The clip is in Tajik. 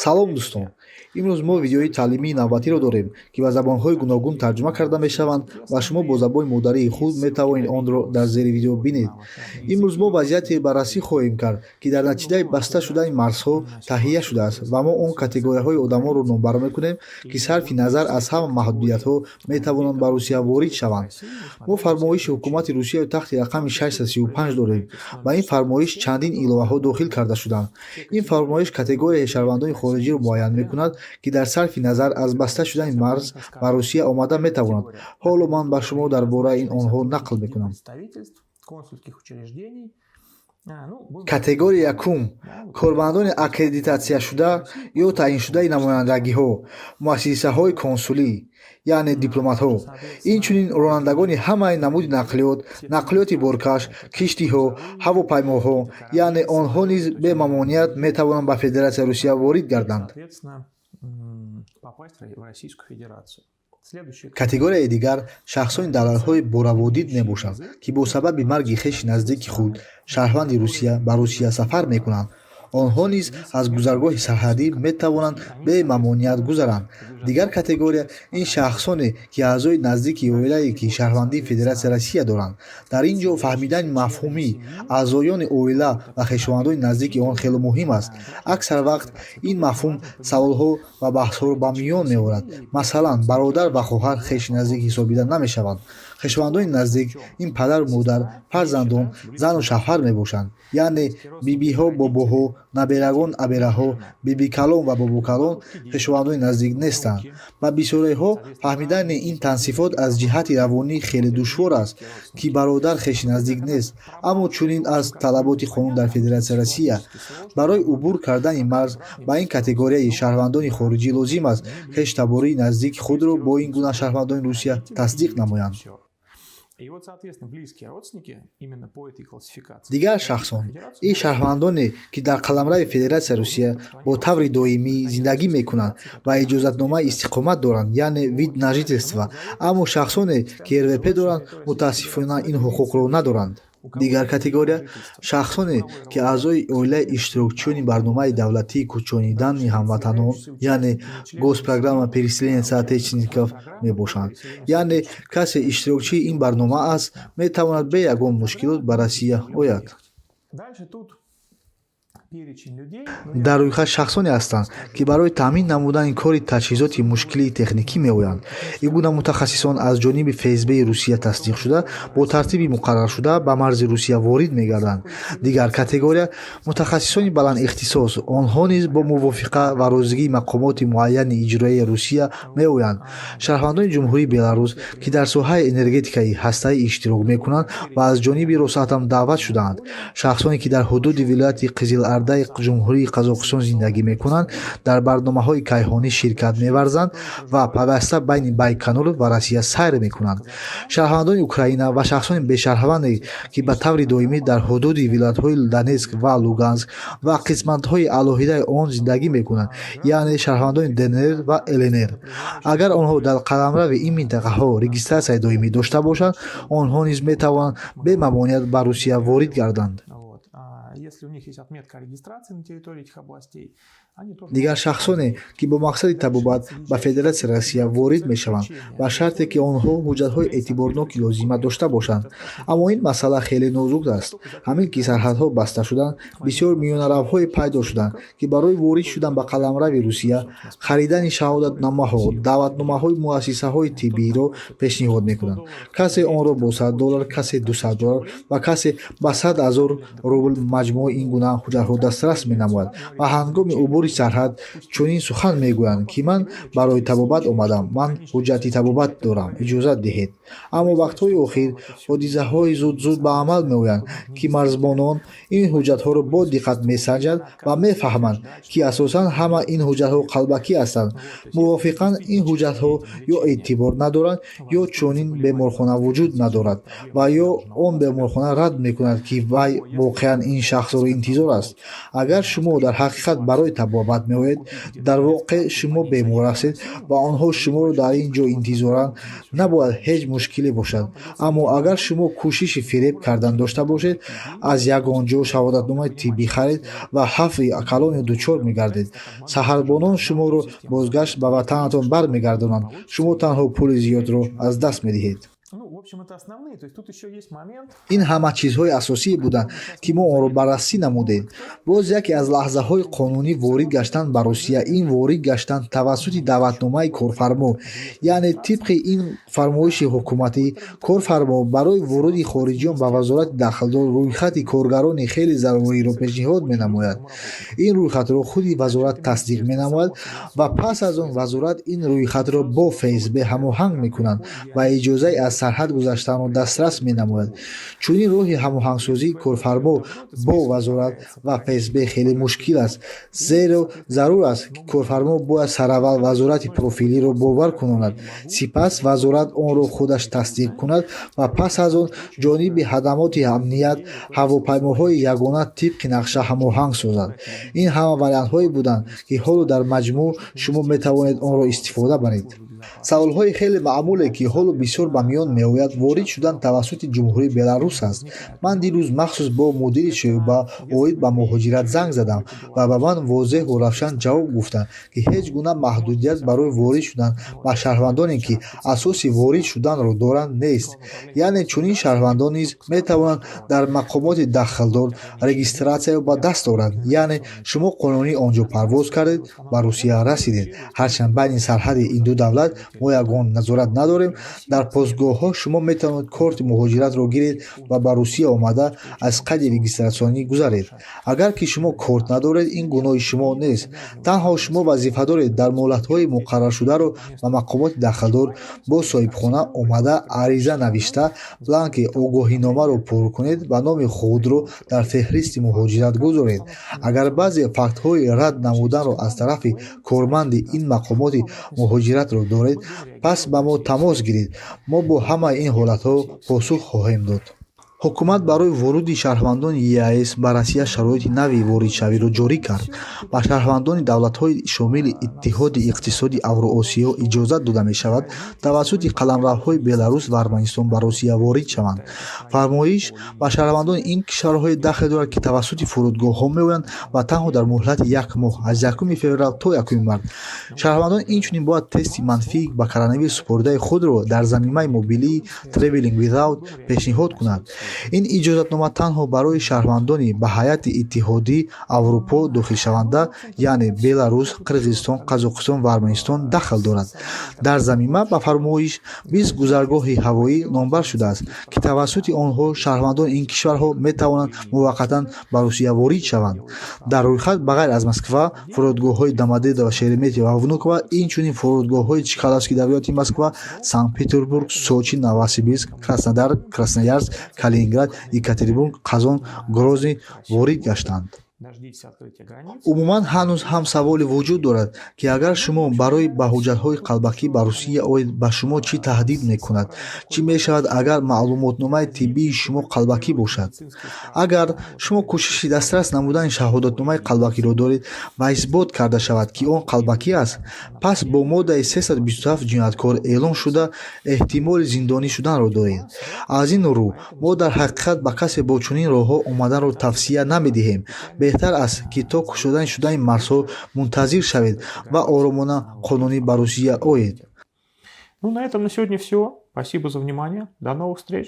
Салом, дӯстон! Имрӯз мо видеои таълимии навбатиро дорем, ки ба забонҳои гуногун тарҷума карда мешаванд ва шумо бо забони модарии худ метавонед онро дар зери видео бинед. Имрӯз мо вазъияте баррасӣ хоҳем кард, ки дар натиҷаи баста шудани марзҳо таҳия шудааст, ва мо он категорияҳои одамонро номбар мекунем, ки сарфи назар аз ҳама маҳдудиятҳо метавонанд ба Русия ворид шаванд. Мо фармоиши ҳукумати Русияро таҳти рақами 635 дорем. Ба ин фармоиш чандин иловаҳо дохил карда шуданд. Ин фармоиш категорияи шаҳрвандони хориҷиро муайян мекунад, ки дар сарфи назар аз баста шудани марз ба Русия омада метавонанд. Ҳоло ман ба шумо дар бораи ин онҳо нақл мекунам. Категорияи якум: кормандони аккредитатсияшуда ё таъиншудаи намояндагиҳо, муассисаҳои консулӣ, яъне дипломатҳо, инчунин ронандагони ҳамаи намуди нақлиёт, нақлиёти боркаш, киштиҳо, ҳавопаймоҳо, яъне онҳо низ бемамоният метавонанд ба Федератсияи Русия ворид гарданд. Категорияи дигар шахсони давлатҳои бораводид мебошанд, ки бо сабаби марги хеши наздики худ, шаҳрванди Русия, ба Русия сафар мекунанд. Онҳо низ аз гузаргоҳи сарҳадӣ метавонанд бемамоният гузаранд. Дигар категория ин шахсоне, ки аъзои наздики оилае, ки шаҳрвандии Федератсияи Россия доранд. Дар ин ҷо фаҳмидани мафҳуми аъзоёни оила ва хешовандони наздики он хеле муҳим аст. Аксар вақт ин мафҳум саволҳо ва баҳсҳоро ба миён меорад. Масалан, бародар ва хоҳар хеши наздик ҳисобида намешаванд. Хешовандони наздик ин падару модар, фарзандон, зану шавҳар мебошанд, яъне бибиҳо, бобоҳо, наберагон, абераҳо, бибикалон ва бобокалон хешовандони наздик нестанд. Ба бисёриҳо фаҳмидани ин тансифот аз ҷиҳати равонӣ хеле душвор аст, ки бародар хеши наздик нест, аммо чунин аст талаботи қонун дар Федератсияи Россия. Барои убур кардани марз ба ин категорияи шаҳрвандони хориҷӣ лозим аст хештабории наздики худро бо ин гуна шаҳрвандони Русия тасдиқ намоянд. И вот, соответственно, близкие родственники именно по этой классификации. Дигар шахсон ин шаҳрвандоне, ки дар қаламрави Федератсияи Русия бо таври доимӣ зиндагӣ мекунанд ва иҷозатномаи истиқомат доранд, яъне вид на жительство. Аммо шахсоне, ки РВП доранд, мутаассифона, ин ҳуқуқро надоранд. Дигар категория шахсоне, ки аъзои оилаи иштирокчиёни барномаи давлатии кӯчонидани ҳамватанон, яъне госпрограмма переселения соотечественников мебошанд, яъне касе иштирокчии ин барнома аст, метавонад бе ягон мушкилот ба Россия ояд. Дальше тут перечень людей. Дар рӯйхат шахсоне ҳастанд, ки барои таъмин намудани кори таҷҳизоти мушкилии техникӣ меоянд. Ин гуна мутахассисон аз ҷониби ФСБи Русия тасдиқшуда, бо тартиби муқарраршуда ба марзи Русия ворид мегарданд. Дигар категория мутахассисони баландихтисос. Онҳо низ бо мувофиқа ва розигии мақомоти муайяни иҷроияи Русия меоянд. Шаҳрвандони Ҷумҳурии Беларус, ки дар соҳаи энергетикаи ҳастаӣ иштирок мекунанд ва аз ҷониби Росатом даъват шудаанд. Шахсоне, ки дар ҳудуди вилояти Қизилардаи Ҷумҳурии Қазоқистон зиндагӣ мекунанд, дар барномаҳои кайҳонӣ ширкат меварзанд ва пайваста байни Байконур ва Россия сайр мекунанд. Шаҳрвандони Украина ва шахсони бешаҳрванде, ки ба таври доимӣ дар ҳудуди вилоятҳои Донетск ва Луганск ва қисматҳои алоҳидаи он зиндагӣ мекунанд, яъне шаҳрвандони ДНР ва ЛНР. Агар онҳо дар қаламрави ин минтақаҳо регистратсияи доимӣ дошта бошанд, онҳо низ метавонанд бемамоният ба Русия ворид гарданд. Вот. А если у них есть отметка о регистрации на территории этих областей, они тоже. Дигар шахсоне, ки бо мақсади табобат ба Федератсияи Россия ворид мешаванд, ба шарте ки онҳо ҳуҷҷатҳои эътиборноки лозима дошта бошанд. Аммо ин масъала хеле нозук аст. Ҳамин ки сарҳадҳо баста шуданд, бисёр миёнаравҳое пайдо шуданд, ки барои ворид шудан ба қаламрави Русия харидани шаҳодатномаҳо, даъватномаҳои муассисаҳои тиббиро пешниҳод мекунанд. Касе онро бо 100 доллар, касе 200 доллар ва касе ба 100 000 рубл маҷмӯи ин гуна ҳуҷҷатҳо дастрас менамояд ва ҳангоми убури сарҳад чунин сухан мегӯянд, ки ман барои табобат омадам, ман ҳуҷҷати табобат дорам, иҷозат диҳед. Аммо вақтҳои охир ҳодисаҳои зуд-зуд ба амал меоянд, ки марзбонон ин ҳуҷҷатҳоро бо диққат месанҷанд ва мефаҳманд, ки асосан ҳама ин ҳуҷҷатҳо қалбакӣ ҳастанд. Мувофиқан ин ҳуҷҷатҳо ё эътибор надоранд, ё чунин беморхона вуҷуд надорад ва ё он беморхона рад мекунад, ки вай воқеан ин шахсро интизор аст. Агар шумо дар ҳақиқат барои табобат табобат меоед, дар воқеъ шумо бемор ҳастед ва онҳо шуморо дар ин ҷо интизоранд, набояд ҳеҷ мушкиле бошад. Аммо агар шумо кӯшиши фиреб кардан дошта бошед, аз ягон ҷо шаҳодатномаи тиббӣ харед ва ҳафви калоне дучор мегардед. Саҳарбонон шуморо бозгашт ба ватанатон бармегардонанд. Шумо танҳо пули зиёдро аз даст медиҳед. Ну, в общем, это основные. То есть тут еще есть момент. Ин ҳама чизҳои асосие буданд, ки мо онро баррасӣ намудем. Боз яке аз лаҳзаҳои қонунӣ ворид гаштан ба Русия ин ворид гаштан тавассути даъватномаи корфармо. Яъне тибқи ин фармоиши ҳукуматӣ, корфармо барои вуруди хориҷиён ба вазорати дахлдор рӯйхати коргарони хеле заруриро пешниҳод менамояд. Ин рӯйхатро худи вазорат тасдиқ менамояд ва пас аз он вазорат ин рӯйхатро бо ФСБ ҳамоҳанг мекунад ва иҷозаи аз сарҳад гузаштанро дастрас менамояд. Чунин роҳи ҳамоҳангсозии корфармо бо вазорат ва ФСБ хеле мушкил аст, зеро зарур аст, ки корфармо бояд сараввал вазорати профилиро бовар кунонад, сипас вазорат онро худаш тасдиқ кунад ва пас аз он ҷониби хадамоти амният ҳавопаймоҳои ягона тибқи нақша ҳамоҳанг созад. Ин ҳама вариантҳое буданд, ки ҳоло дар маҷмӯъ шумо метавонед онро истифода баред. Саволҳои хеле маъмуле, ки ҳоло бисёр ба миён меояд, ворид шудан тавассути Ҷумҳурии Беларус аст. Ман дирӯз махсус бо мудири шӯъба оид ба муҳоҷират занг задам ва ба ман возеҳу равшан ҷавоб гуфтанд, ки ҳеҷ гуна маҳдудият барои ворид шудан ба шаҳрвандоне, ки асоси ворид шуданро доранд, нест. Яъне чунин шаҳрвандон низ метавонанд дар мақомоти дахлдор регистратсияро ба даст оранд. Яъне шумо қонунӣ он ҷо парвоз кардед, ба Русия расидед. Ҳарчанд байни сарҳади ин ду давлат мо ягон назорат надорем, дар постгоҳҳо шумо метавонед корти муҳоҷиратро гиред ва ба Русия омада, аз қайди регистратсионӣ гузаред. Агар ки шумо корт надоред, ин гуноҳи шумо нест. Танҳо шумо вазифа доред дар муҳлатҳои муқарраршударо ба мақомоти дахлдор бо соҳибхона омада, ариза навишта, бланки огоҳиномаро пур кунед ва номи худро дар феҳристи муҳоҷират гузоред. Агар баъзе фактҳои рад намуданро аз тарафи корманди ин мақомоти муҳоҷиратро доред, пас ба мо тамос гиред. Мо бо ҳамаи ин ҳолатҳо посух хоҳем дод. Ҳукумат барои вуруди шаҳрвандони ЕАЭС ба Россия шароити нави воридшавиро ҷорӣ кард. Ба шаҳрвандони давлатҳои шомили Иттиҳоди иқтисодии Авроосиё иҷозат дода мешавад тавассути қаламравҳои Беларус ва Арманистон ба Русия ворид шаванд. Фармоиш ба шаҳрвандони ин кишварҳое дахл дорад, ки тавассути фурудгоҳҳо меоянд ва танҳо дар муҳлати як моҳ, аз 1 феврал то 1 март. Шаҳрвандон инчунин бояд тести манфӣ ба коронавирус супоридаи худро дар замимаи мобилии Traveling Without пешниҳод кунанд. Ин иҷозатнома танҳо барои шаҳрвандони ба ҳайати Иттиҳоди Аврупо дохилшаванда, яъне Беларус, Қирғизистон, Қазоқистон ва Арманистон дахл дорад. Дар замима ба фармоиш 20 гузаргоҳи ҳавоӣ номбар шудааст, ки тавассути онҳо шаҳрвандони ин кишварҳо метавонанд муваққатан ба Русия ворид шаванд. Дар рӯйхат ба ғайр аз Москва фурудгоҳҳои Домодедово, Шереметьево ва Внуково, инчунин фурудгоҳҳои Чкаловский дар вилояти Москва, Санкт Петербург, Сочи, Новосибирск, Краснодар, Красноярск, Калининград, Екатеринбург, Қазон, Грозний ворид гаштанд. Дождитесь открытия границ. Умуман, ҳанӯз ҳам саволе вуҷуд дорад, ки агар шумо барои ба ҳуҷҷатҳои қалбакӣ ба Русия оед, ба шумо чӣ таҳдид мекунад? Чӣ мешавад, агар маълумотномаи тиббии шумо қалбакӣ бошад? Агар шумо кӯшиши дастрас намудани шаҳодатномаи қалбакиро доред ва исбот карда шавад, ки он қалбакӣ аст, пас бо моддаи 327 ҷинояткор эълон шуда, эҳтимоли зиндонӣ шуданро доред. Аз ин рӯ мо дар ҳақиқат ба касе бо чунин роҳҳо омаданро тавсия намедиҳем. Беҳтар аст, ки то кушода шудани марзҳо мунтазир шавед ва оромона қонунӣ ба Русия оед. Ну, на этом на сегодня все. Спасибо за внимание. До новых встреч.